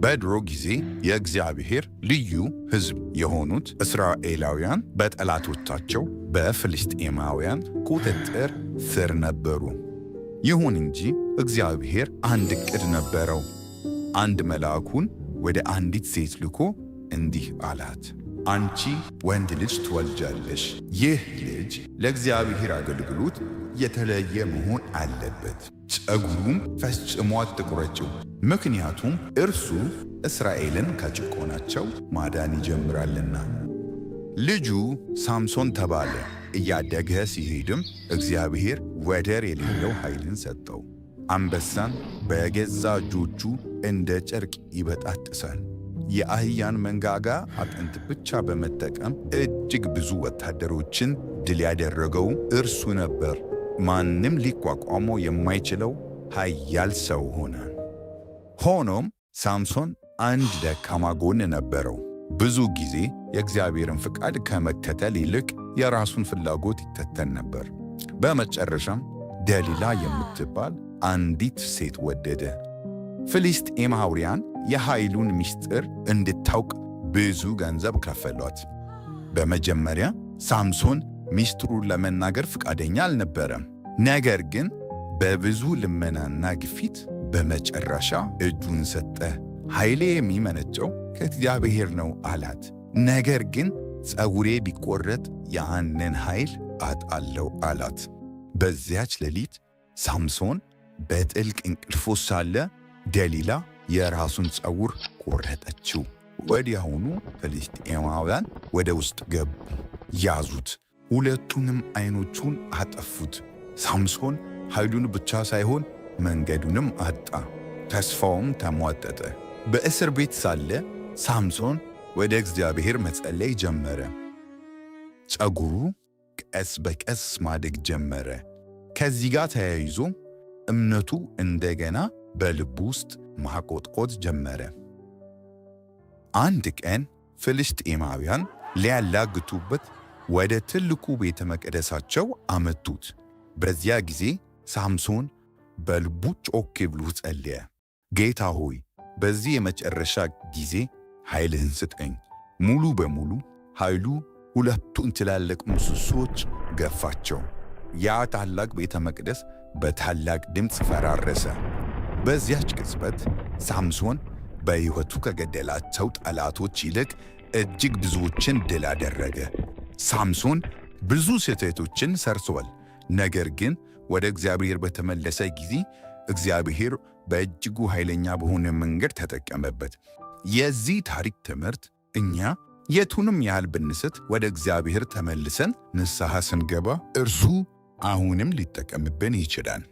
በድሮ ጊዜ የእግዚአብሔር ልዩ ሕዝብ የሆኑት እስራኤላውያን በጠላቶቻቸው በፍልስጤማውያን ቁጥጥር ስር ነበሩ። ይሁን እንጂ እግዚአብሔር አንድ ዕቅድ ነበረው። አንድ መልአኩን ወደ አንዲት ሴት ልኮ እንዲህ አላት፣ አንቺ ወንድ ልጅ ትወልጃለሽ። ይህ ልጅ ለእግዚአብሔር አገልግሎት የተለየ መሆን አለበት። ጸጉሩም ፈጽሞ አትቁረጪው፣ ምክንያቱም እርሱ እስራኤልን ከጭቆናቸው ማዳን ይጀምራልና። ልጁ ሳምሶን ተባለ። እያደገ ሲሄድም እግዚአብሔር ወደር የሌለው ኃይልን ሰጠው። አንበሳን በገዛ እጆቹ እንደ ጨርቅ ይበጣጥሳል። የአህያን መንጋጋ አጥንት ብቻ በመጠቀም እጅግ ብዙ ወታደሮችን ድል ያደረገው እርሱ ነበር። ማንም ሊቋቋመው የማይችለው ኃያል ሰው ሆነ። ሆኖም ሳምሶን አንድ ደካማ ጎን ነበረው። ብዙ ጊዜ የእግዚአብሔርን ፍቃድ ከመከተል ይልቅ የራሱን ፍላጎት ይከተል ነበር። በመጨረሻም ደሊላ የምትባል አንዲት ሴት ወደደ። ፍልስጤማውያን የኃይሉን ምስጢር እንድታውቅ ብዙ ገንዘብ ከፈሏት። በመጀመሪያ ሳምሶን ምስጢሩን ለመናገር ፈቃደኛ አልነበረም። ነገር ግን በብዙ ልመናና ግፊት በመጨረሻ እጁን ሰጠ። ኃይሌ የሚመነጨው ከእግዚአብሔር ነው አላት። ነገር ግን ፀጉሬ ቢቆረጥ ያንን ኃይል አጣለው አላት። በዚያች ሌሊት ሳምሶን በጥልቅ እንቅልፍ ሳለ ደሊላ የራሱን ፀጉር ቆረጠችው። ወዲያውኑ ፍልስጤማውያን ወደ ውስጥ ገቡ፣ ያዙት፣ ሁለቱንም አይኖቹን አጠፉት። ሳምሶን ኃይሉን ብቻ ሳይሆን መንገዱንም አጣ፣ ተስፋውም ተሟጠጠ። በእስር ቤት ሳለ ሳምሶን ወደ እግዚአብሔር መጸለይ ጀመረ። ፀጉሩ ቀስ በቀስ ማደግ ጀመረ። ከዚህ ጋር ተያይዞ እምነቱ እንደገና በልቡ ውስጥ ማቆጥቆጥ ጀመረ። አንድ ቀን ፍልስጤማውያን ሊያላግጡበት ወደ ትልቁ ቤተ መቅደሳቸው አመጡት። በዚያ ጊዜ ሳምሶን በልቡ ጮክ ብሎ ጸለየ። ጌታ ሆይ፣ በዚህ የመጨረሻ ጊዜ ኃይልህን ስጠኝ። ሙሉ በሙሉ ኃይሉ ሁለቱን ትላልቅ ምሰሶዎች ገፋቸው። ያ ታላቅ ቤተ መቅደስ በታላቅ ድምፅ ፈራረሰ። በዚያች ቅጽበት ሳምሶን በሕይወቱ ከገደላቸው ጠላቶች ይልቅ እጅግ ብዙዎችን ድል አደረገ። ሳምሶን ብዙ ስህተቶችን ሰርቷል። ነገር ግን ወደ እግዚአብሔር በተመለሰ ጊዜ እግዚአብሔር በእጅጉ ኃይለኛ በሆነ መንገድ ተጠቀመበት። የዚህ ታሪክ ትምህርት እኛ የቱንም ያህል ብንስት ወደ እግዚአብሔር ተመልሰን ንስሐ ስንገባ እርሱ አሁንም ሊጠቀምብን ይችላል።